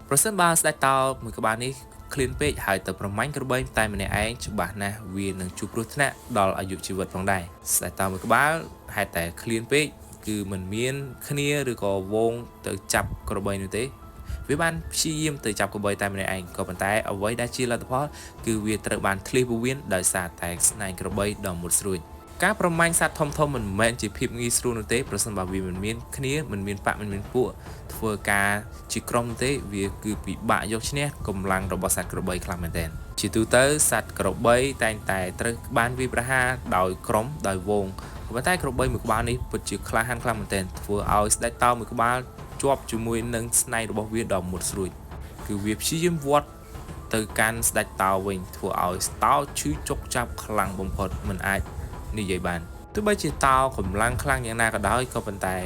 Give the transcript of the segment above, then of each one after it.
ប្រសិនបើស្ដេចតោមួយក្បាលនេះឃ្លានពេកហើយទៅប្រមាញ់ក្របីតែម្នាក់ឯងច្បាស់ណាស់វានឹងជួបគ្រោះថ្នាក់ដល់អាយុជីវិតផងដែរស្ដេចតោមួយក្បាលហេតុតែឃ្លានពេកគឺមិនមានគ្នាឬក៏វងទៅចាប់ក្របីនោះទេវាបានព្យាយាមទៅចាប់ក្របីតែម្នាក់ឯងក៏ប៉ុន្តែអ្វីដែលជាលទ្ធផលគឺវាត្រូវបានធ្លាយពោះវៀនដោយសារតែស្នែងក្របីដ៏មុតស្រួចការប្រមាញ់សត្វធំធំមិនមែនជាភាពងាយស្រួលនោះទេប្រសិនបើវាមិនមានគ្នាមិនមានបក្សមិនមានពួកធ្វើការជាក្រុមនោះទេវាគឺពិបាកយកឈ្នះកម្លាំងរបស់សត្វក្របីខ្លាំងមែនទែនជាទូទៅសត្វក្របីតែងតែត្រូវបានវាយប្រហារដោយក្រុមដោយហ្វូងក៏ប៉ុន្តែក្របីមួយក្បាលនេះពិតជាក្លាហានខ្លាំងមែនទែនធ្វើឲ្យស្ដេចតោមួយក្បាលជាប់ជាមួយនឹងស្នែងរបស់វាដ៏មុតស្រួចគឺវាព្យាយាមវាត់ទៅកាន់ស្ដេចតោវិញធ្វើឲ្យតោឈឺចុកចាប់ខ្លាំងបំផុតមិនអាចនិយាយបានទោះបីជាតោកម្លាំងខ្លាំងយ៉ាងណាក៏ដោយក៏ប៉ុន្តែ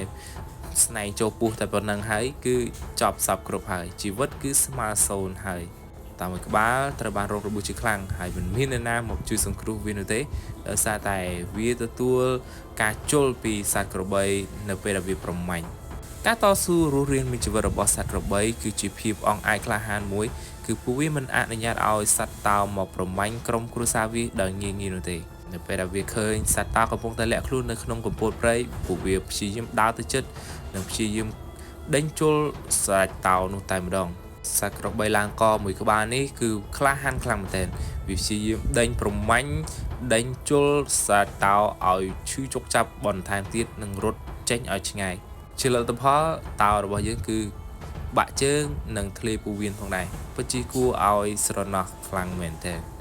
ស្នែងចូលពោះតែប៉ុណ្ណឹងហើយគឺចប់សពគ្រប់ហើយជីវិតគឺស្មើសូន្យហើយតាមមួយក្បាលត្រូវបានរងរបួសជាខ្លាំងហើយមិនមាននរណាមកជួយសង្គ្រោះវានោះទេដោយសារតែវាទទួលការជល់ពីសត្វក្របីនៅពេលដែលវាប្រមាញ់ការតស៊ូរស់រានមានជីវិតរបស់សត្វក្របីគឺជាភាពអង់អាចក្លាហានមួយគឺពួកវាមិនអនុញ្ញាតឲ្យសត្វតោមកប្រមាញ់ក្រុមគ្រួសារវាដោយងាយៗនោះទេនៅពេលដែលវាឃើញសត្វតោកំពុងតែលាក់ខ្លួននៅក្នុងកំពូលព្រៃពួកវាព្យាយាមដើរទៅជិតនិងព្យាយាមដេញជល់សត្វតោនោះតែម្ដងសត្វក្របីឡើងកមួយក្បាលនេះគឺក្លាហានខ្លាំងមែនទែនវាព្យាយាមដេញប្រមាញ់ដេញជល់សត្វតោឲ្យឈឺចុកចាប់បន្ថែមទៀតនិងរត់ចេញឲ្យឆ្ងាយជាលទ្ធផលតោរបស់យើងគឺបាក់ជើងនិងធ្លាយពោះវៀនផងដែរពិតជាគួរឲ្យស្រណោះខ្លាំងមែនទែន។